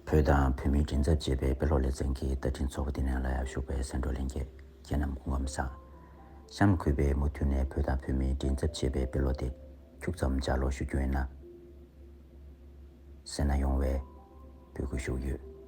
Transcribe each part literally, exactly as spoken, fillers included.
བོད་དང་བོད་མིའི་མགྲིན་ཚབ་ཅེས་པའི་དཔེ་ཀློག་ལེ་ཚན་གྱི་བརྡ་འཕྲིན་ཚོགས་པ་འདི་ནས་ལ་ཡག་ཞུགས་པའི་གསན་གྲོགས་ལྷན་རྒྱས། ཁྱེད་རྣམས་སྐུ་ཁམས་བཟང་། གཤམ་ལ་གུས་པས་མུ་མཐུད་ནས་བོད་དང་བོད་མིའི་མགྲིན་ཚབ་ཅེས་པའི་དཔེ་ཀློག་དེ་ཁྱུག་ཙམ་ལྗགས་ཀློག་ཞུ་རྒྱུ་ཡིན་ན། གསན་ན་ཡོང་བའི་འབོད་སྐུལ་ཞུ་གི་ཡོད།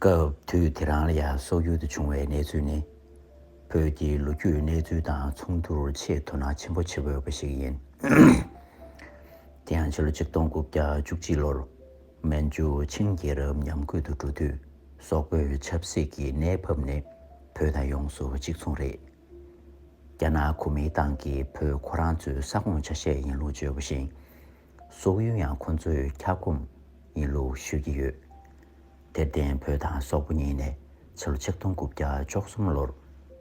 སྐབས་དུས་དེ་རང་ལ་ཡང་སོག་ཡུལ་དུ་བྱུང་བའི་གནས་ཚུལ་ནི། བོད་ཀྱི་ལོ་རྒྱུས་གནས་ཚུལ་དང་མཚུངས་བསྡུར་ཆེས་དོ་སྣང་ཆེན་པོ་བྱེད་འོས་པ་ཞིག་ཡིན། དེ་ཡང་ཕྱི་ལོ་ཆིག་སྟོང་དགུ་བརྒྱ་བཅུ་གཅིག་ལོར་མན་ཇུ་ཆིང་རྒྱལ་རབས་ཉམས་རྒུད་དུ་འགྲོ་དུས། སོག་པོའི་ཆབ་སྲིད་ཀྱི་གནས་བབ་ནི་བོད་དང་ཡོངས་སུ་གཅིག་མཚུངས་རེད། རྒྱ་ནག་གོ་མིན་ཏང་གིས་བོད་ཁོ་རང་ཚོའི་ས་ཁོངས་ཆ་ཤས་ཡིན་ལུགས་བརྗོད་པ་བཞིན། སོག་ཡུལ་ཡང་ཁོ་ཚོའི་འཁྱག་སྒོམ་ཡིན་ལུགས་ཞུ་གི་ཡོད། དེར་བརྟེན་བོད་དང་སོག་པོ་གཉིས་ནས་ཕྱི་ལོ་ཆིག་སྟོང་དགུ་བརྒྱ་བཅུ་གསུམ་ལོར་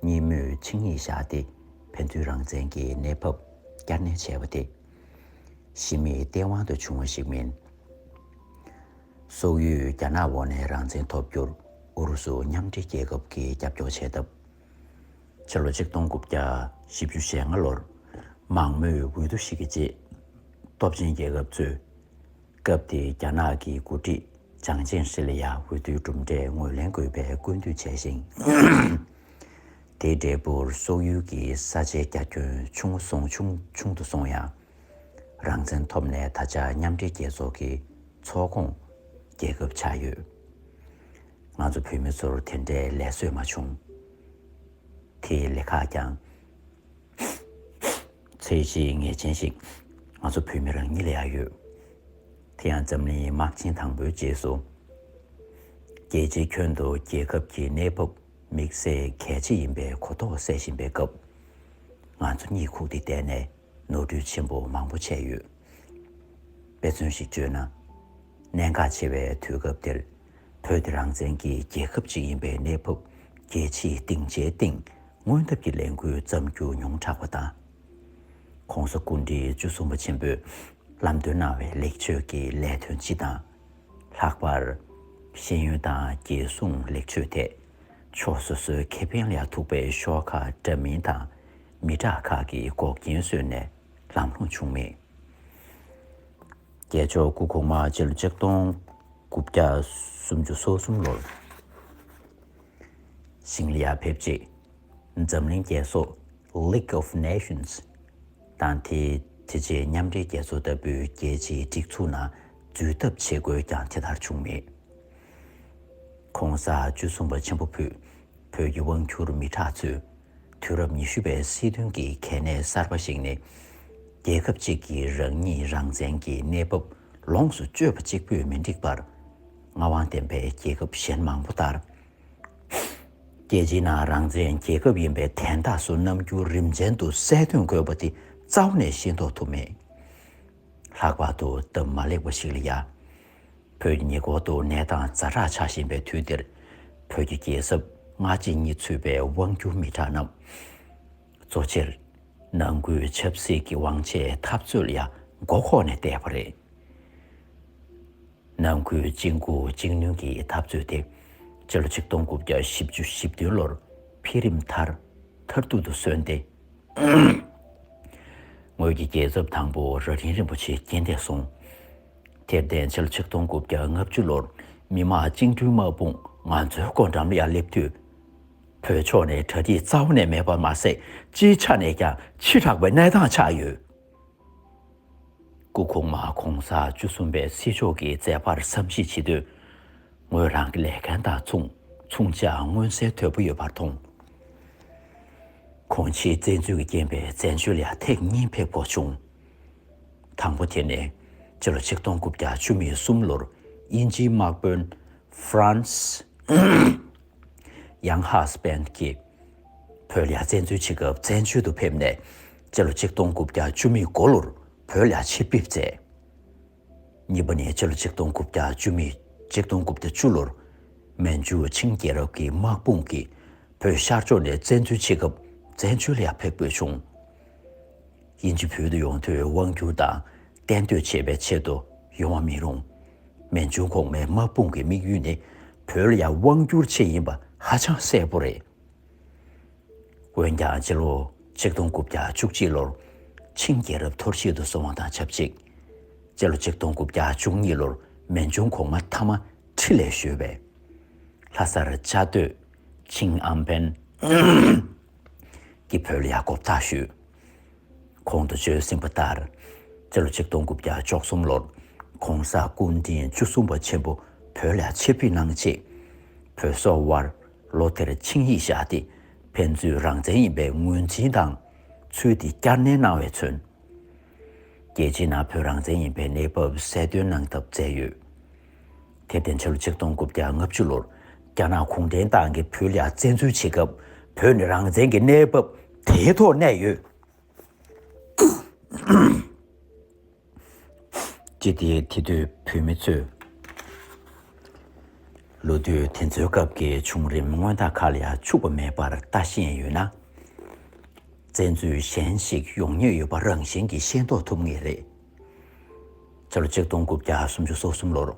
གཉིས་མོས་ཆིངས་ཡིག་བཞག་སྟེ། ཕན་ཚུན་རང་བཙན་གྱི་གནས་བབ་བསྐྱར་ནན་བྱས་པ་དེ་གཞི་མེད་སྟེས་དབང་དུ་བྱུང་བ་ཞིག་མིན། སོག་ཡུལ་རྒྱ་ནག་འོག་ནས་རང་བཙན་ཐོབ་རྒྱུར་ཨུ་རུ་སུ་མཉམ་འབྲེལ་རྒྱལ་ཁབ་ཀྱིས་རྒྱབ་སྐྱོར་བྱས་སྟབས། ཕྱི་ལོ་ཆིག་སྟོང་དགུ་བརྒྱ་བཞི་བཅུ་ཞེ་ལྔ་ལོར་མང་མོས་འོས་བསྡུ་ཞིག་གི་རྗེས། སྟོབས་ཆེན་རྒྱལ་ཁབ་ཚོས་སྐབས་དེའི་རྒྱ་ནག་གི་འགོ་ཁྲིད་ཅང་ཅིན་ཧྲི་ལ་ཡ་འོས་བསྡུའི་གྲུབ་འབྲས་ངོས་ལེན་དགོས་པའི་སྐུལ་འདེད་བྱས་ཤིང་། དེའི་འབྲས་བུར་སོག་ཡུལ་གྱི་ས་ཆའི་རྒྱ་ཁྱོན་ཆུང་ངུ་སོང་ཆུང་ཆུང་དུ་སོང་ཡང་། རང་བཙན་ཐོབ་ནས་ད་ཆ་མཉམ་འབྲེལ་རྒྱལ་ཚོགས་ཀྱི་ཚོགས་ཁོངས་རྒྱལ་ཁབ་ཆགས་ཡོད། ང་ཚོ་བོད་མི་ཚོར་དེ་འདྲའི་ལད་གཟོད་མ་བྱུང་། དེའི་ལེ་ཁག་ཀྱང་ཚད་གཞི་ངེས་ཅན་ཞིག་ང་ཚོ་བོད་མི་རང་ཉིད་ལ་ཡང་ཡོད། དེ་ཡང་འཛམ་གླིང་དམག་ཆེན་དང་པོའི་རྗེས་སུ། རྒྱལ་སྤྱིའི་ཁྱོན་དུ་རྒྱལ་ཁབ་ཀྱི་གནས་བབ་དམིགས་བསལ་གལ་ཆེ་ཡིན་པའི་གོ་རྟོགས་སད་བཞིན་པའི་སྐབས། ང་ཚོ་གཉིད་ཁུག་སྟེ་བསྡད་ནས་ནོར་འཁྲུལ་ཆེན་པོ་མང་པོ་བྱས་ཡོད། དཔེ་མཚོན་ཞིག་བརྗོད་ན། གནད་འགག་ཆེ་བའི་དུས་སྐབས་འདིར། བོད་དེ་རང་བཙན་གྱི་རྒྱལ་ཁབ་ཅིག་ཡིན་པའི་གནས་བབ་རྒྱལ་སྤྱིའི་སྡིངས་ཆའི་སྟེང་སྔོན་ཐབས་ཀྱི་ལས་འགུལ་བརྩམས་རྒྱུ་ཉུང་དྲགས་པ་དང་། ༸གོང་ས་སྐུ་ཕྲེང་བཅུ་གསུམ་པ་ཆེན་པོས་ལམ་སྟོན་གནང་བའི་ལེགས་བཅོས་ཀྱི་ལས་དོན་སྤྱི་དང་། ལྷག་པར། ཤེས་ཡོན་དང་རྒྱལ་སྲུང་ལེགས་བཅོས་ཐད། ཕྱོགས་སོ་སོའི་ཁེ་ཕན་ལ་ཐུག་པའི་ཤོག་ཁག་འདྲ་མིན་དང་། མི་དྲག་ཁག་གིས་འགོག་རྐྱེན་བཟོས་ནས་ལམ་ལྷོང་བྱུང་མེད། རྒྱལ་མཆོག་སྐུ་གོང་མ་སྤྱི་ལོ་ཆིག་སྟོང་དགུ་བརྒྱ་སུམ་ཅུ་སོ་གསུམ་ལོར་ཤིང་ལི་ཡར་ཕེབས་རྗེས། འཛམ་གླིང་རྒྱལ་ཚོགས་League of Nations་དང་། དེ་དེ་རྗེས་མཉམ་འབྲེལ་རྒྱལ་ཚོགས་ལྟ་བུའི་རྒྱལ་སྤྱིའི་སྒྲིག་འཛུགས་ནང་འཛུལ་ཐབས་བྱེད་དགོས་ཀྱང་དེ་ལྟར་བྱུང་མེད། ༸གོང་ས་བཅུ་གསུམ་པ་ཆེན་པོ་ཕུད་བོད་ཀྱི་དབང་སྒྱུར་མི་དྲག་ཚོས་དུས་རབས་ཉི་ཤུ་པའི་སྲིད་དོན་གྱི་གལ་གནད་གསར་པ་ཞིག་ནི། རྒྱལ་ཁབ་ཅིག་གི་རང་ཉིད་རང་བཙན་གྱི་གནས་བབ་ལོངས་སུ་སྤྱོད་པ་གཅིག་པུས་མི་འགྲིག་པར། མངའ་དབང་ལྡན་པའི་རྒྱལ་ཁབ་གཞན་མང་པོ་ལྟར། རྒྱལ་སྤྱིའི་ནང་རང་བཙན་རྒྱལ་ཁབ་ཡིན་པའི་དན་རྟགས་སུ་རྣམ་འགྱུར་རིམ་ཅན་དུ་གསལ་སྟོན་དགོས་པ་དེ་རྩ་བ་ནས་ཤེས་རྟོགས་ཐུབ་མེད། ལྷག་པར་དུ་སྟབས་མ་ལེགས་པ་ཞིག་ལ་ཡ། བོད་ཀྱི་ཉེ་འཁོར་དུ་གནས་སྟངས་ཛ་དྲག་ཆགས་བཞིན་པའི་དུས་འདིར། བོད་ཀྱི་རྒྱལ་ཚབ་སྔ་ཕྱི་གཉིས་ཚུད་པའི་དབང་སྒྱུར་མི་དྲག་རྣམས། གཙོ་ཆེར། ནང་ཁུལ་ཆབ་སྲིད་ཀྱི་དབང་ཆའི་འཐབ་རྩོད་ལ་ཡ་མགོ་འཁོར་ནས་བསྡད་པ་རེད། ནང་ཁུལ་གཅིག་མགོ་གཅིག་གནོན་གྱི་འཐབ་རྩོད་དེ། སྤྱི་ལོ་ཆིག་སྟོང་དགུ་བརྒྱ་བཞི་བཅུ་ཞེ་བདུན་ལོར་འཕེལ་རིམ་མཐར་མཐར་ཐུག་ཏུ་སོན་ཏེ། ངོས་ཀྱི་རྒྱལ་ཚབ་དང་པོ་རྭ་སྒྲེང་རིན་པོ་ཆེ་རྐྱེན་འདས་སོང་། དེར་བརྟེན་ཕྱི་ལོ་ཆིག་སྟོང་དགུ་བརྒྱ་ལྔ་བཅུ་ལོར་མི་དམངས་བཅིངས་འགྲོལ་དམག་དཔུང་ང་ཚོའི་སྐུ་འགྲམ་ལ་ཡར་སླེབས་དུས། བོད་ཕྱོགས་ནས་གྲ་སྒྲིག་རྩ་བ་ནས་མེད་པ་མ་ཟད། སྤྱིའི་ཆ་ནས་ཀྱང་ཕྱི་དྲགས་པའི་གནས་སྟངས་ཆགས་ཡོད། སྐུ་གོང་མ་༸གོང་ས་བཅུ་གསུམ་པའི་སྲིད་ཕྱོགས་ཀྱི་མཛད་པར་བསམ་གཞིག་བྱེད་དུས། ངོས་རང་གི་ལས་འགན་དང་མཚུངས་མཚུངས་ཆ་མངོན་གསལ་དོད་པོ་ཡོད་པར་མཐོང་། གོང་ཕྱིའི་བཙན་འཛུལ་གྱི་རྐྱེན་པས་བཙན་བྱོལ་ལ་ཡ་ཐེངས་གཉིས་ཕེབས་དགོས་བྱུང་། དང་པོ་དེ་ནི་སྤྱི་ལོ་ཆིག་སྟོང་དགུ་བརྒྱ་བཅུ་མེད་གསུམ་ལོར་དབྱིན་ཇིའི་དམག་དཔོན་ཧྥ་རན་སི་ཡང་ཧ་སི་པན་གྱིས་བོད་ལ་ཡ་བཙན་འཛུལ་བྱེད་སྐབས་བཙན་བྱོལ་དུ་ཕེབས་ནས། སྤྱི་ལོ་ཆིག་སྟོང་དགུ་བརྒྱ་བཅུ་མེད་དགུ་ལོར་བོད་ལ་ཡ་ཕྱིར་ཕེབས་མཛད། གཉིས་པ་ནི་སྤྱི་ལོ་ཆིག་སྟོང་དགུ་བརྒྱ་བཅུ་མེད་ཆིག་སྟོང་དགུ་བརྒྱ་བཅུ་ལོར་མན་ཇུ་ཆིང་རྒྱལ་རབས་ཀྱི་དམག་དཔུང་གིས་བོད་ཤར་ཕྱོགས་ནས་བཙན་འཛུལ་བྱེད་སྐབས་བཙན་བྱོལ་ལ་ཡ་ཕེབས་དགོས་བྱུང་། དབྱིན་ཇི་བོད་དུ་ཡོང་དུས་དབང་བསྒྱུར་དང་གཏན་སྡོད་བྱེད་པའི་ཆེད་དུ་ཡོང་བ་མི་རུང་། མན་ཇུ་གོང་མའི་དམག་དཔུང་གི་དམིགས་ཡུལ་ནི་ བོད་ལ་ཡང་དབང་བསྒྱུར་བྱས་ཡིན་པ་ཧ་ཅང་གསལ་པོ་རེད། འོན་ཀྱང་སྤྱི་ལོ་ཆིག་སྟོང་དགུ་བརྒྱ་བཅུ་གཅིག་ལོར་ཆིང་རྒྱལ་རབས་འཐོར་ཞིག་ཏུ་སོང་བ་དང་ཆབས་ཅིག་སྤྱི་ལོ་ཆིག་སྟོང་དགུ་བརྒྱ་བཅུ་གཉིས་ལོར་མན་ཇུང་གོང་མ་ཐ་མ་ཁྲི་ལས་བཞེས་པས། ལྷ་སར་བཅའ་སྡོད་ཆིང་ཨམ་བན་གྱིས་བོད་ལ་ཡང་མགོ་བཏགས་ཞུས། གོང་དུ་བརྗོད་ཟིན་པ་ལྟར། སྤྱི་ལོ་ཆིག་སྟོང་དགུ་བརྒྱ་བཅུ་གསུམ་ལོར་གོང་ས་སྐུ་ཕྲེང་བཅུ་གསུམ་པ་ཆེན་པོ་བོད་ལ་ཕྱིར་འབུད་གནང་རྗེས། བོད་སོག་དབར་ལོ་དེར་ཆིངས་ཡིག་བཞག་སྟེ། ཕན་ཚུན་རང་བཙན་ཡིན་པའི་ངོས་འཛིན་དང་ཚུལ་དེ་བསྐྱར་ནན་གནང་བས་མཚོན། རྒྱལ་སྤྱིའི་ནང་བོད་རང་བཙན་ཡིན་པའི་གནས་བབ་གསལ་སྟོན་གནང་ཐབས་མཛད་ཡོད། དེར་བརྟེན་ཕྱི་ལོ་ཆིག་སྟོང་དགུ་བརྒྱ་ལྔ་བཅུ་ལོར་རྒྱ་ནག་གུང་ཁྲན་ཏང་གིས་བོད་ལ་བཙན་འཛུལ་བྱེད་སྐབས་བོད་ནས་རང་བཙན་གྱི་གནས་བབ་དེའི་ཐོག་གནས་ཡོད། ཅི་སྟེ་དེ་དུས་བོད་མི་ཚོས་ལོ་དུས་དེ་ཚོའི་སྐབས་ཀྱི་བྱུང་རིམ་སྔོན་བརྡ་ཁག་ལ་ཡང་འཕྱུགས་པ་མེད་པར་ལྟ་ཤེས་ཡོད་ན། བཙན་འཛུལ་གཞན་ཞིག་ཡོང་ཉེན་ཡོད་པ་རང་བཞིན་གྱིས་ཤེས་རྟོགས་ཐུབ་ངེས་རེད། ཕྱི་ལོ་ཆིག་སྟོང་དགུ་བརྒྱ་སུམ་ཅུ་སོ་གསུམ་ལོར་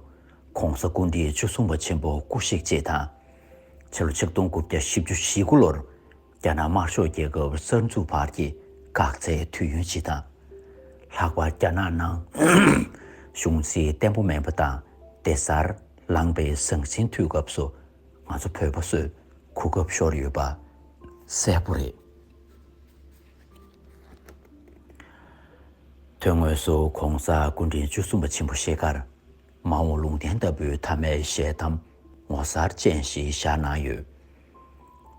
གོང་ས་སྐུ་ཕྲེང་བཅུ་གསུམ་པ་ཆེན་པོ་སྐུ་གཤེགས་རྗེས་དང་། ཕྱི་ལོ་ཆིག་སྟོང་དགུ་བརྒྱ་བཞི་བཅུ་ཞེ་དགུ་ལོར་རྒྱ་ནག་དམར་ཤོག་རྒྱལ་ཁབ་གསར་འཛུགས་བར་གྱི་འགག་རྩའི་དུས་ཡུན་ཇི་དང་། ལྷག་པར་རྒྱ་ནག་ནང་གཞུང་སྲིད་བརྟན་པོ་མེད་པ་དང་སྡེ་གཟར་ལངས་པའི་ཟང་ཟིང་དུས་སྐབས་སུ་ང་ཚོ་བོད་པ་ཚོས་གོ་སྐབས་ཤོར་ཡོད་པ་གསལ་པོ་རེད། དོན་དངོས་སུ་གོང་ས་སྐུ་ཕྲེང་བཅུ་གསུམ་པ་ཆེན་པོ་ཤེལ་དཀར་མ་འོངས་ལུང་བསྟན་ལྟ་བུའི་མཐའ་མའི་ཞལ་གདམས་ངོ་མཚར་ཅན་ཞིག་བཞག་གནང་ཡོད།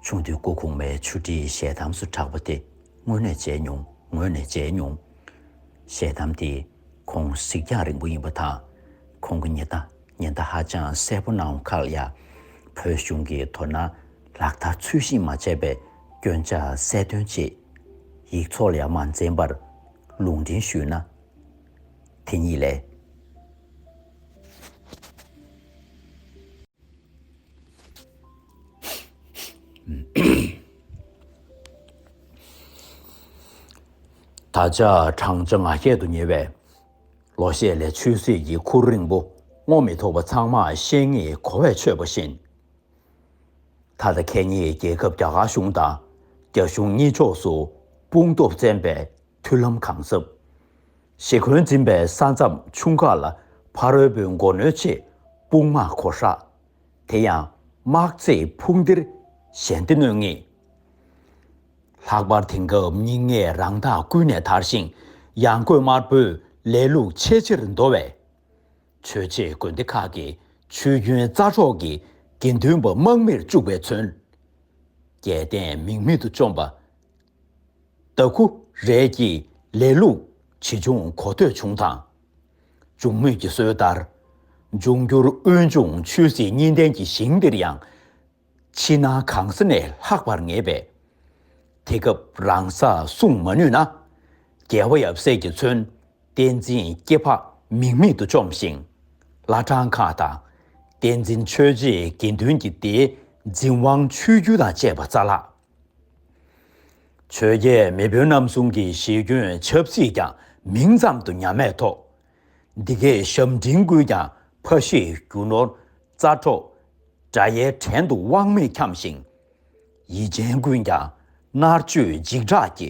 ཆུང་དུས་སྐུ་གོང་མའི་ཆུ་ཁྲིའི་ཞལ་གདམས་སུ་གྲགས་པ་དེ་དངོས་གནས་མཇལ་མྱོང་། ངོས་ནས་མཇལ་མྱོང་། ཞལ་གདམས་དེ་ཁོང་གཟིགས་རྒྱང་རིང་པོ་ཡིན་པ་དང་། ཁོང་གི་ཉེན་བརྡ་ཉེན་བརྡ་ཧ་ཅང་གསལ་པོ་གནང་བ་ཁག་ལ་ཡང་བོད་གཞུང་གིས་དོ་སྣང་ལག་བསྟར་ཚུལ་བཞིན་མ་བྱས་པའི་སྐྱོན་ཆ་གསལ་སྟོན་ཆེད་ཡིག་ཚོགས་ལ་ཡང་མ་འཛེམས་པར་ལུང་འདྲེན་ཞུས་ན། དེ་ཉིད་ལས། ད་ཆ་བགྲང་བྱ་ང་བཤད་དུ་ཉེ་བས། ལོ་ཤས་ལས་ཆོས་སྲིད་ཀྱི་ཁུར་རིང་པོ་རྔོ་མི་ཐུབ་པ་ཚང་མ་ཤེས་ངེས་གོ་བས་ཆོད་པ་བཞིན། ད་ལྟ་ཁེ་ཉེ་རྒྱལ་ཁབ་རྒྱ་གར་གཞུང་དང་རྒྱ་གཞུང་གཉིས་ཕྱོགས་སུ་དཔུང་སྟོབས་བཙན་པའི་མཐུན་ལམ་གང་ཟབ། ཞེ་འཁོན་འཛིན་པའི་ས་མཚམས་ཆུང་ཁག་ལ་ཕ་རོལ་པོའི་མགོ་གནོན་ཆེད་དཔུང་དམག་གོ་ཧྲག་དེ་ཡང་དམག་རྩེད་ཕུང་སྟེར་ཞལ་འདེབས་གནང་ངེས། ལྷག་པར་དེང་སྐབས་སྙིགས་ལྔས་རང་ཐག་ཀུན་ནས་དར་ཞིང་ཡང་སྒོས་དམར་པོའི་ལས་ལུགས་ཆེས་ཆེར་འདོ་བས། ཆོས་བྱེད་དགོན་སྡེ་ཁག་གི་ཆོས་རྒྱུན་རྩ་འཕྲོག་གིས་དགེ་འདུན་པ་དམག་མིར་བཅུག་པས་མཚོན། རྒྱལ་བསྟན་མིང་མེད་དུ་བཅོམ་པ། ཏ་ཁུ་རེད་ཀྱི་ལས་ལུགས་ཇི་བྱུང་གོ་ཐོས་བྱུང་དང་། འབྱུང་མུས་ཀྱི་སྲོལ་ལྟར། འབྱུང་འགྱུར་དབོན་ཆུང་ཆོས་སྲིད་གཉིས་ལྡན་གྱི་ཞིང་འདིར་ཡང་། ཕྱི་ནང་གང་ས་ནས་ལྷག་པར་ངེས་པས། དེ་སྐབས་རང་ས་སྲུང་མ་ནུས་ན། རྒྱལ་བ་ཡབ་སྲས་ཀྱིས་མཚོན། བསྟན་འཛིན་སྐྱེས་འཕགས་མིང་མེད་དུ་བཅོམ་ཞིང་། བླ་བྲང་ཁག་དང་། བསྟན་འཛིན་ཆོས་རྗེའི་དགེ་འདུན་གྱི་སྡེའི་འཛིན་དབང་ཆོས་བརྒྱུད་དང་བཅས་པ་རྩ་བརླག་ཆོས་རྒྱལ་མེས་དབོན་རྣམ་གསུམ་གྱི་ཞེ་འཁོན་ཆབ་སྲིད་ཀྱང་མིང་ཙམ་དུ་ཉམས་མེད་ཐོག་འདི་གའི་ཞབས་འབྲིང་ཀུན་ཀྱང་ཕ་གཞིས་རྒྱུ་ནོར་རྩ་འཕྲོག་དགྲ་ཡའི་བྲན་དུ་དབང་མེད་འཁྱམས་ཤིང་། ཡིད་ཅན་ཀུན་ཀྱང་མནར་གཅོད་འཇིགས་སྐྲག་གི་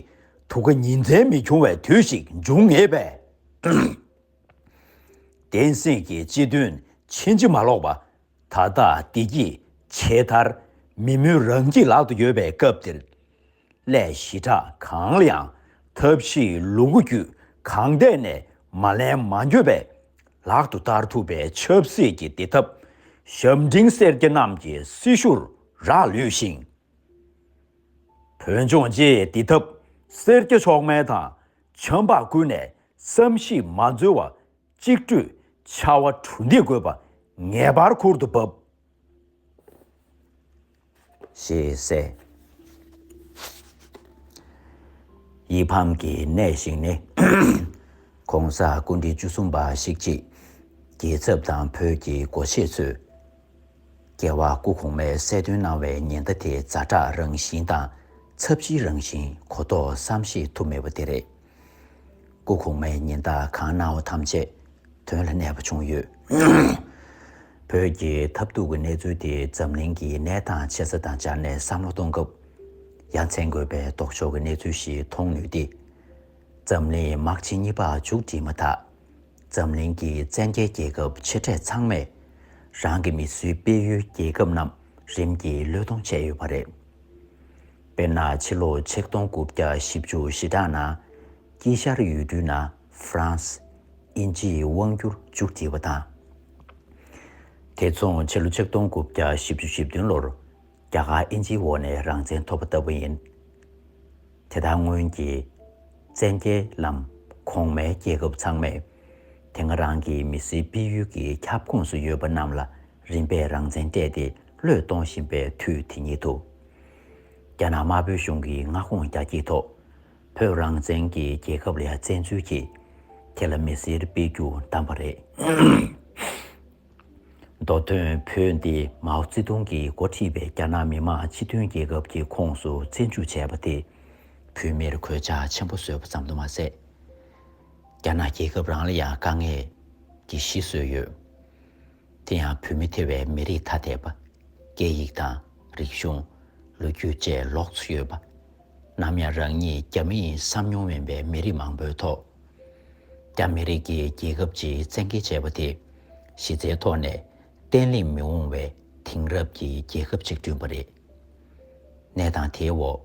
དུག་ཁ་ཉིན་མཚན་མི་འཁྱོང་བའི་དུས་ཤིག་འབྱུང་ངེས་པས། བསྟན་སྲིད་ཀྱི་སྤྱི་དོན་ཕྱིན་ཅི་མ་ལོག་པ། ད་ལྟ་བདེ་སྐྱིད་ཆེ་མཐར་མི་མོས་རང་སྐྱིད་ལག་ཏུ་ཡོད་པའི་སྐབས་འདིར། སླད་ཞི་དྲག་གང་ལ་ཡང་ཐབས་ཤེས་ལུ་གུ་རྒྱུད་གང་ཐད་ནས་མ་ལེན་མ་འགྱོད་པས་ལག་ཏུ་བསྟར་ཐུབ་པའི་ཆབ་སྲིད་ཀྱི་བདེ་ཐབས་ཞབས་འབྲིང་སེར་སྐྱ་རྣམས་ཀྱི་སྲི་ཞུར་རག་ལུས་ཤིང་། བོད་ལྗོངས་སྤྱིའི་བདེ་ཐབས་སེར་སྐྱ་མཆོག་དམན་དང་བྱམས་པ་ཀུན་ནས་བསམ་ཤེས་མ་འཛོལ་བ། གཅིག་སྒྲིལ་བྱ་བ་གྲུ་འདེགས་དགོས་པ་ངེས་པར་ཁུར་དུ་བབས། ཞེས་གསལ། ཡིད་ཕམ་གྱི་གནས་ཤིག་ནི། གོང་ས་སྐུ་ཕྲེང་བཅུ་གསུམ་པ་ཞིག་ཅིག་རྒྱལ་ཚབ་དང་བོད་ཀྱི་སྒོ་ཆེ་ཚོས། རྒྱལ་བ་སྐུ་གོང་མས་གསལ་སྟོན་གནང་བའི་ཉེན་བརྡ་དེ་ཛ་དྲག་རང་བཞིན་དང་ཚབས་ཆེའི་རང་བཞིན་གོ་རྟོགས་བསམ་ཤེས་ཐུབ་མེད་པ་དེ་རེད། སྐུ་གོང་མས་ཉེན་བརྡ་གང་གནང་བ་ཐམས་ཅད་དོན་ལ་གནས་པ་བྱུང་ཡོད། བོད་ཀྱི་ཐབས་སྡུག་གི་གནས་ཚུལ་དེ་འཛམ་གླིང་གི་གནས་སྟངས་ཆེ་ས་དང་སྦྱར་ནས་བསམ་བློ་གཏོང་སྐབས། ཡ་མཚན་དགོས་པའི་ལྡོག་ཕྱོགས་ཀྱི་གནས་ཚུལ་ཞིག་མཐོང་ནུས་ཏེ། འཛམ་གླིང་དམག་ཆེན་གཉིས་པ་མཇུག་སྒྲིལ་མ་ཐག་འཛམ་གླིང་གི་བཙན་རྒྱལ་རྒྱལ་ཁབ་ཆེ་གྲས་ཚང་མས་རང་གི་མི་སེར་སྤེལ་ཡུལ་རྒྱལ་ཁབ་རྣམས་རིམ་གྱིས་བློས་གཏོང་བྱས་ཡོད་པ་རེད། དཔེར་ན། ཕྱི་ལོ་ཆིག་སྟོང་དགུ་བརྒྱ་བཞི་བཅུ་ཞེ་གྲངས་ནང་དཀྱིལ་ཤར་ཡུལ་གྲུའི་ནང་ཧྥ་རན་སི་དབྱིན་ཇིའི་དབང་སྒྱུར་མཇུག་སྒྲིལ་བ་དང་། དེ་མཚུངས་ཕྱི་ལོ་ཆིག་སྟོང་དགུ་བརྒྱ་བཞི་བཅུ་ཞེ་བདུན་ལོར་རྒྱ་གར་དབྱིན་ཇིའི་འོག་ནས་རང་བཙན་ཐོབ་པ་ལྟ་བུ་ཡིན། དེ་དག་སྔོན་གྱི་བཙན་རྒྱལ་ལམ་གོང་མའི་རྒྱལ་ཁབ་ཚང་མས་དེ་སྔ་རང་གི་མི་སེར་སྤེལ་ཡུལ་གྱི་ཁྱབ་ཁོངས་སུ་ཡོད་པ་རྣམས་ལ་རིམ་པས་རང་བཙན་སྤྲད་དེ་བློས་གཏོང་བཞིན་པའི་དུས་དེ་ཉིད་དུ། རྒྱ་ནག་དམར་པོའི་གཞུང་གིས་མངའ་ཁོངས་རྒྱ་སྐྱེད་ཐོག་བོད་རང་བཙན་གྱི་རྒྱལ་ཁབ་ལ་ཡང་བཙན་འཛུལ་གྱིས་དེ་ལ་མི་སེར་སྤེལ་རྒྱུ་བདམས་པ་རེད། མདོ་དོན་བོད་འདི་མའོ་ཙེ་ཏུང་གིས་འགོ་ཁྲིད་པའི་རྒྱ་ནག་མི་དམངས་སྤྱི་མཐུན་རྒྱལ་ཁབ་ཀྱི་ཁོངས་སུ་བཙན་འཇུག་བྱས་པ་དེ་བོད་མིར་གོད་ཆག་ཆེན་པོ་བཟོས་པ་ཙམ་དུ་མ་ཟད། རྒྱ་ནག་རྒྱལ་ཁབ་རང་ལ་ཡང་དཀའ་ངལ་གྱི་གཞི་བཟོས་ཡོད། དེ་ཡང་བོད་མི་ཐེ་བའི་མི་རིགས་ཐ་དད་པ། སྐད་ཡིག་དང་རིག་གཞུང་། ལོ་རྒྱུས་བཅས་ལོགས་སུ་ཡོད་པ། ནམ་ཡང་རང་ཉིད་རྒྱ་མི་ཡིན་བསམ་མྱོང་མེད་པའི་མི་རིགས་མང་པོའི་ཐོག་རྒྱ་མི་རིགས་ཀྱིས་རྒྱལ་ཁབ་ཅིག་བཙན་འགེལ་བྱས་པ་དེ་གཞི་རྩའི་ཐོག་ནས་བརྟན་ལྷིང་མི་འོང་བའི་དེང་རབས་ཀྱི་རྒྱལ་ཁབ་ཅིག་བསྐྲུན་པ་རེད། གནས་སྟངས་དེའི་འོག་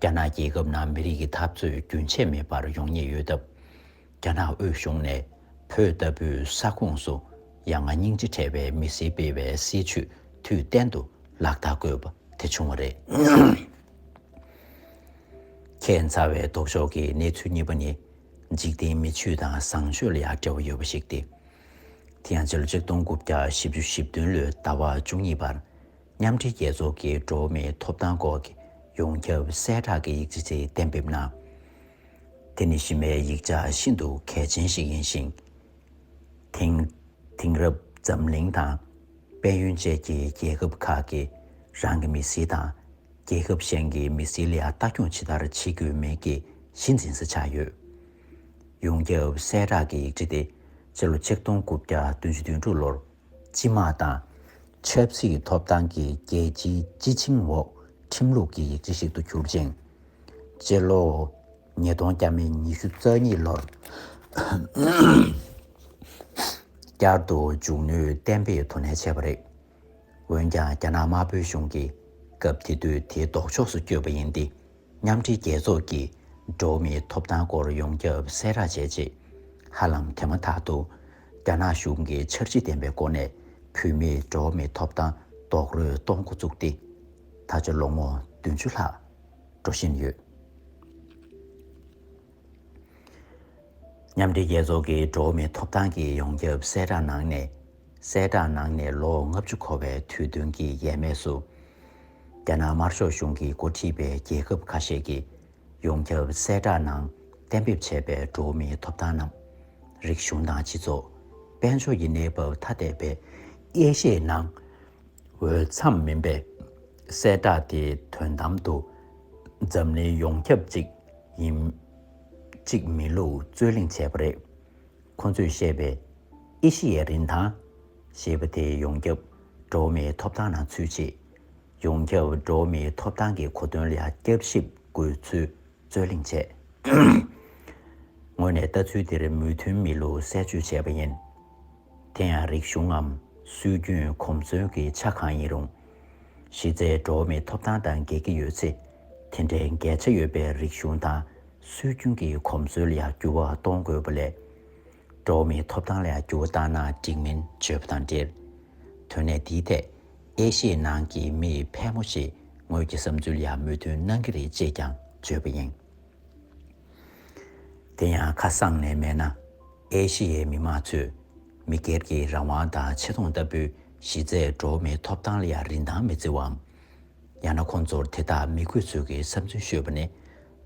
རྒྱ་ནག་རྒྱལ་ཁབ་ནང་མི་རིགས་ཀྱི་འཐབ་རྩོད་རྒྱུན་ཆད་མེད་པར་ཡོང་ཉེན་ཡོད་སྟབས། རྒྱ་ནག་དབུས་གཞུང་ནས་བོད་ལྟ་བུའི་ས་ཁོངས་སུ་ཡ་ང་སྙིང་རྗེ་བྲལ་བའི་མི་སེར་སྤེལ་བའི་སྲིད་བྱུས་དུས་གཏན་དུ་ལག་བསྟར་དགོས་པ་དེ་བྱུང་བ་རེད། ཁྱད་མཚར་བའི་ལྡོག་ཕྱོགས་ཀྱི་གནས་ཚུལ་གཉིས་པ་ནི། འཇིག་རྟེན་མི་ཆོས་དང་བཟང་སྤྱོད་ལ་ཡང་འབྲེལ་བ་ཡོད་པ་ཞིག་སྟེ། དེ་ཡང་ཕྱི་ལོ་ཆིག་སྟོང་དགུ་བརྒྱ་བཞི་བཅུ་ཞེ་བདུན་ལོའི་ཟླ་བ་བཅུ་གཉིས་པར། མཉམ་འབྲེལ་རྒྱལ་ཚོགས་ཀྱི་འགྲོ་བ་མིའི་ཐོབ་ཐང་སྐོར་གྱི་ཡོངས་ཁྱབ་གསལ་བསྒྲགས་ཀྱི་ཡིག་ཆ་ཞིག་གཏན་འབེབས་གནང་། དེ་ནི་གཞི་མའི་ཡིག་ཆ་ཤིན་ཏུ་གལ་ཆེན་ཞིག་ཡིན་ཞིང་། དེང་དེང་རབས་འཛམ་གླིང་དང་། དཔལ་ཡོན་བཅས་ཀྱི་རྒྱལ་ཁབ་ཁག་གིས་རང་གི་མི་སེར་དང་། རྒྱལ་ཁབ་གཞན་གྱི་མི་སེར་ལ་ཡང་ལྟ་སྐྱོང་ཇི་ལྟར་བྱེད་དགོས་མིན་གྱི་གཞི་འཛིན་ས་ཆགས་ཡོད། ཡོངས་ཁྱབ་གསལ་བསྒྲགས་ཀྱི་ཡིག་ཆ་དེ་ཕྱི་ལོ་ཆིག་སྟོང་དགུ་བརྒྱ་བདུན་ཅུ་དོན་དྲུག་ལོར་སྤྱི་དམངས་དང་ཆབ་སྲིད་ཐོབ་ཐང་གི་རྒྱལ་སྤྱིའི་སྤྱི་ཆིངས་འོག་ཁྲིམས་ལུགས་ཀྱི་ཡིག་ཆ་ཞིག་ཏུ་གྱུར་ཅིང་། སྤྱི་ལོ་ཉིས་སྟོང་བརྒྱ་མེད་ཉི་ཤུ་རྩ་གཉིས་ལོར་བསྐྱར་དུ་མཇུག་ནུས་གཏན་འབེབས་དོ་ནན་བྱས་པ་རེད། འོན་ཀྱང་རྒྱ་ནག་དམར་པོའི་གཞུང་གིས་སྐབས་དེ་དུས་དེའི་ལྡོག་ཕྱོགས་སུ་བསྐྱོད་པ་ཡིན་ཏེ། མཉམ་འབྲེལ་རྒྱལ་ཚོགས་ཀྱིས་འགྲོ་བ་མིའི་ཐོབ་ཐང་སྐོར་ཡོངས་ཁྱབ་གསལ་བསྒྲགས་བྱས་རྗེས། ཧ་ལམ་དེ་མ་ཐག་ཏུ་རྒྱ་ནག་གཞུང་གིས་འཆར་གཞི་ལྡན་པའི་སྒོ་ནས་བོད་མིའི་འགྲོ་བ་མིའི་ཐོབ་ཐང་རྡོག་རོལ་གཏོང་འགོ་བཙུགས་ཏེ། ད་ཆ་ལོ་ངོ་བདུན་ཅུ་ལྷག་འགྲོ་བཞིན་ཡོད། མཉམ་འབྲེལ་རྒྱལ་ཚོགས་ཀྱི་འགྲོ་བ་མིའི་ཐོབ་ཐང་གི་ཡོངས་ཁྱབ་གསལ་བསྒྲགས་ནང་ནས། གསལ་བསྒྲགས་ནང་ནས་ལོ་ལྔ་བཅུ་འཁོར་བའི་དུས་སྟོན་གྱི་ཡས་མས་སུ། རྒྱ་ནག་དམར་ཤོག་གཞུང་གིས་འགོ་ཁྲིད་པའི་རྒྱལ་ཁབ་ཁ་ཤས་ཀྱིས་ཡོངས་ཁྱབ་གསལ་བསྒྲགས་ནང་གཏན་འབེབས་བྱས་པའི་འགྲོ་བ་མིའི་ཐོབ་ཐང་རྣམས། རིག་གཞུང་དང་སྤྱི་ཚོགས། དཔལ་འབྱོར་གྱི་གནས་བབ་ཐ་དད་པའི་ཨེ་ཤི་ཡའི་ནང་འོས་འཚམ་མིན་པའི་གསལ་བསྒྲགས་དེའི་དོན་དམ་དུ་འཛམ་གླིང་ཡོངས་ཁྱབ་ཅིག་ཡིན། ཅིག་མིན་ལུགས་རྩོད་གླེང་བྱས་པ་རེད། ཁོ་ཚོས་བཤད་པའི་ཨེ་ཤི་ཡའི་རིན་ཐང་ཞེས་པ་དེ་ཡོངས་ཁྱབ་འགྲོ་བ་མིའི་ཐོབ་ཐང་ནང་ཚུད་ཆེད། ཡོངས་ཁྱབ་འགྲོ་བ་མིའི་ཐོབ་ཐང་གི་གོ་དོན་ལ་ཡང་བསྐྱར་ཞིབ་དགོས་ཚུལ་རྩོད་གླེང་བྱས། ངོས་ནས་ལྟ་ཚུལ་དེར་མོས་མཐུན་མེད་ལུགས་གསལ་བརྗོད་བྱས་པ་ཡིན། དེ་ཡང་རིག་གཞུང་ངམ་སྲོལ་རྒྱུན་གོམས་སྲོལ་གྱི་ཆ་གང་ཡིན་རུང་། གཞི་རྩའི་འགྲོ་བ་མིའི་ཐོབ་ཐང་དང་འགལ་གྱི་ཡོད་ཚེ། དེ་འདྲའི་འགལ་ཆ་ཡོད་པའི་རིག་གཞུང་དང་སྲོལ་རྒྱུན་གྱི་གོམས་སྲོལ་ལ་ཡང་འགྱུར་བ་གཏོང་དགོས་པ་ལས། འགྲོ་བ་མིའི་ཐོབ་ཐང་ལ་ཡང་འགྱུར་བ་བཏང་ན་འགྲིག་མིན་བརྗོད་པ་དང་འབྲེལ། དོན་གནད་འདིའི་ཐད་ཨེ་ཤི་ཡའི་ནང་གི་མིའི་ཕལ་མོ་ཆེས་ངོས་ཀྱི་བསམ་ཚུལ་ལ་ཡང་མོས་མཐུན་གནང་གི་རེད་ཅེས་ཀྱང་བརྗོད་པ་ཡིན། དེ་ཡང་ཁ་གསང་ནས་སྨྲས་ན། ཨེ་ཤི་ཡའི་མི་དམངས་ཚོས་མི་སྒེར་གྱི་རང་དབང་དང་ཆེ་མཐོང་ལྟ་བུའི་གཞི་རྩའི་འགྲོ་བ་མིའི་ཐོབ་ཐང་ལ་ཡང་རིན་ཐང་མི་བརྩི་བའམ། ཡང་ན་ཁོང་ཚོར་དེ་དག་མི་དགོས་ཚུལ་གྱི་བསམ་ཚུལ་ཤོད་པ་ནི།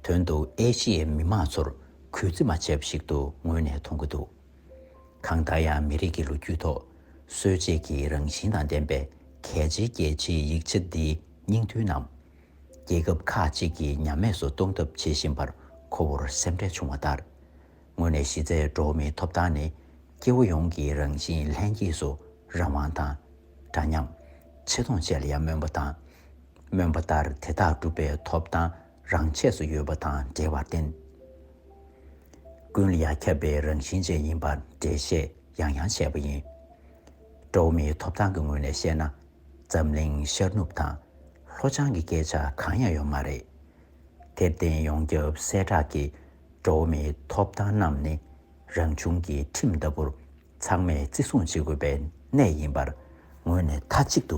དོན་དུ་ཨེ་ཤི་ཡའི་མི་དམངས་ཚོར་གུས་བརྩི་མ་བྱས་པ་ཞིག་ཏུ་ངོས་ནས་མཐོང་གི་འདུག་གང་ལྟར་ཡང་མི་རིགས་ཀྱི་ལོ་རྒྱུས་ཐོག་སྲོལ་འབྱེད་ཀྱི་རང་བཞིན་དང་ལྡན་པའི་གལ་ཆེའི་རྒྱལ་སྤྱིའི་ཡིག་ཆ་འདིའི་སྙིང་དོན་ནམ། རྒྱལ་ཁབ་ཁག་ཅིག་གིས་ཉམས་དམས་སུ་གཏོང་ཐབས་བྱེད་བཞིན་པར་ཁོ་བོར་སེམས་ཁྲལ་བྱུང་བ་ལྟར། དངོས་གནས་གཞི་རྩའི་འགྲོ་བ་མིའི་ཐོབ་ཐང་ནི་སྐྱེ་བོ་ཡོངས་ཀྱི་རང་བཞིན་ལྷན་སྐྱེས་སུ་ རང་དབང་དང་། འདྲ་མཉམ། ཆེ་མཐོང་བཅས་ལ་ཡང་སྨོན་པ་དང་། སྨོན་པ་ལྟར་དེ་དག་སྒྲུབ་པའི་ཐོབ་ཐང་རང་ཆས་སུ་ཡོད་པ་དང་འབྲེལ་བར་བརྟེན། ཀུན་ལ་ཡང་ཁྱབ་པའི་རང་བཞིན་ཅན་ཡིན་པར་འགྲེལ་བཤད་ཡང་ཡང་བྱས་པ་ཡིན། འགྲོ་བ་མིའི་ཐོབ་ཐང་གི་ངོས་ནས་བཤད་ན། འཛམ་གླིང་ཤར་ནུབ་དང་། ལྷོ་བྱང་གི་སྐད་ཆ་གང་ཡང་ཡོད་མ་རེད། དེར་བརྟེན་ཡོངས་ཁྱབ་གསལ་བསྒྲགས་ཀྱིས་འགྲོ་བ་མིའི་ཐོབ་ཐང་རྣམས་ནི་རང་བྱུང་གི་ཁྲིམས་ལྟ་བུར་ཚང་མས་བརྩི་སྲུང་བྱེད་དགོས་པའི་གནད་ཡིན་པར་ངོས་ནས་མཐའ་གཅིག་ཏུ་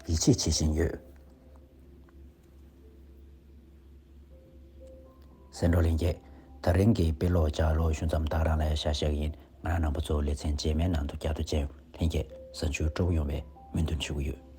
ཡིད་ཆེས་བྱེད་བཞིན་ཡོད། གསན་གྲོགས་ལྷན་རྒྱས། ད་རིང་གི་དཔེ་ཀློག་ལྗགས་ཀློག་ཞུ་མཚམས་ད་ག་རང་ལ་ཡ་བཞག་བཞག་ཡིན། ང་རང་རྣམ་པ་ཚོ་ལེ་ཚན་རྗེས་མའི་ནང་དུ་བསྐྱར་དུ་མཇལ་ཡོང་། ལྷན་རྒྱས་གཟའ་མཇུག་སྤྲོ་པོ་ཡོང་བའི་སྨོན་འདུན་ཞུ་གི་ཡོད།